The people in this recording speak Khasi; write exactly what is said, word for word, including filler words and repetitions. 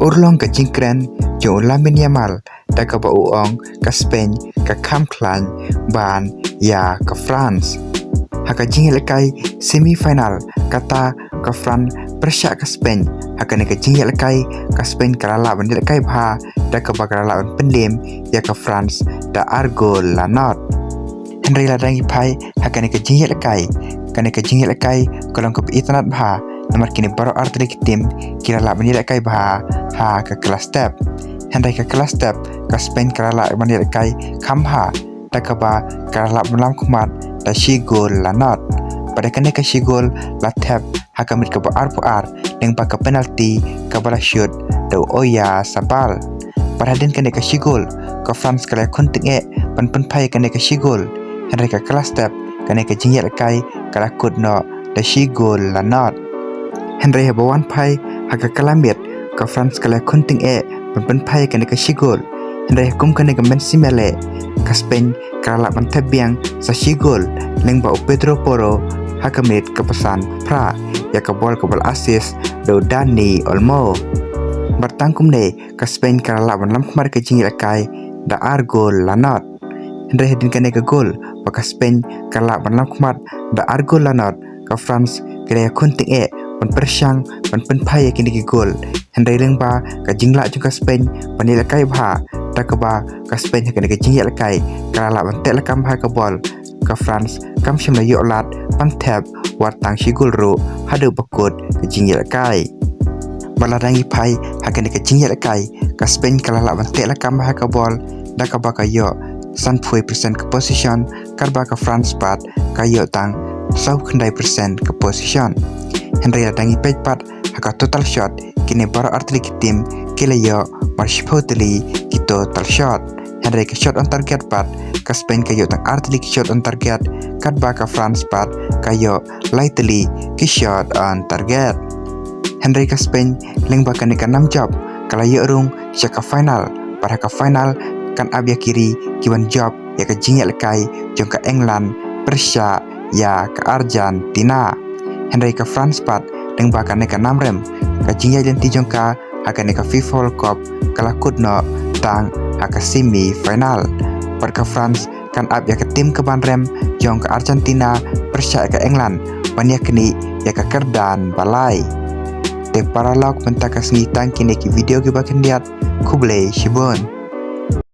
Urlong ka jingkren jong u Lamine Yamal da kaba u ong ka Spain ka kham khlaiñ ban ïa ka France. Ha ka jingïalehkai semi final kata ka France pyrshah ka Spain. Ha kane ka jingïalehkai ka Spain ka la lah ban ïalehkai bha da kaba ka la lah ban pynliem ïa ka France da ar gol la not. Hynrei lada ngi phai ha kane ka jingïalehkai, kane ka jingïalehkai ka long kaba itynnad bha namar kine baroh artylli ki tim ki la lah ban ïalehkai bha ha ka kylla step. Hynrei ka kylla step ka Spain ka la lah ban ïalehkai kham bha da kaba ka la lah ban lam khmat da shi gol la not. Bad kane ka shi gol la thep ha ka minit kaba arphew ar lyngba ka penalty kaba la shoot da u Oyarzabal. Bad hadien kane ka shi gol ka France ka la ïakhun tyngeh ban pynphai kane ka shi gol. Hynrei ka kylla step kane ka jingïalehkai ka la kut noh da shi gol la not. Hynrei haba wan phai ha ka kylla miet ka France ka la ïakhun tyngeh ban pynphai kane ka shi gol. Hynrei ha kum kane ka mynsiem ïaleh ka Spain ka la lah ban thep biang sa shi gol lyngba u Pedro Porro ha ka minit kaba sanphew phra ïa ka bol kaba la assist da u Dani Olmo. Bad tang kumne ka Spain ka la lah ban lam khmat ka jingïalehkai da ar gol la not. Hynrei hadien kane ka gol ba ka Spain ka la lah ban lam khmat da ar gol la not ka France ka la ïakhun tyngeh ban pyrshang ban pynphai ïa kine ki gol. Hynrei lyngba ka jinglah jong ka Spain ban ïalehkai bha da kaba ka Spain ha kane ka jingïalehkai ka la lah ban teh lakam bha ka bol. Ka France kam shym la ïoh lad ban thep wat tang shi gol ruh haduh ba kut ka jingïalehkai. Bad lada ngi phai ha kane ka jingïalehkai ka Spain ka la lah ban teh lakam bha ka bol da kaba ka ïoh sanphew percent ka possession katba ka France pat ka ïoh tang sawphew khyndai percent ka possession. Hynrei lada ngi peit pat ha ka total shot kine baroh artylli ki tim ki la ïoh mar shiphew tylli ki total shot. Hynrei ka shot on target pat ka Spain ka ïoh tang artylli ki shot on target katba ka France pat ka ïoh lai tylli ki shot on target. Hynrei ka Spain lyngba kane ka nam jop ka la ïoh rung sha ka final. Bad ha ka final kan ap ïa ki ri ki ban jop ïa ka jingïalehkai jong ka England pyrshah ïa ka Argentina. Hynrei ka France pat lyngba kane ka nam rem ka jingïaid lynti jong ka ha kane ka FIFA World Cup ka la kut noh tang ha ka semi final. Bad ka France kan ap ïa ka tim ka ban rem jong ka Argentina pyrshah ïa ka England ban ïaknieh ïa ka kyrdan ba lai. Te paralok mynta ka sngi tang kine ki video kiba khyndiat. Khublei shibun.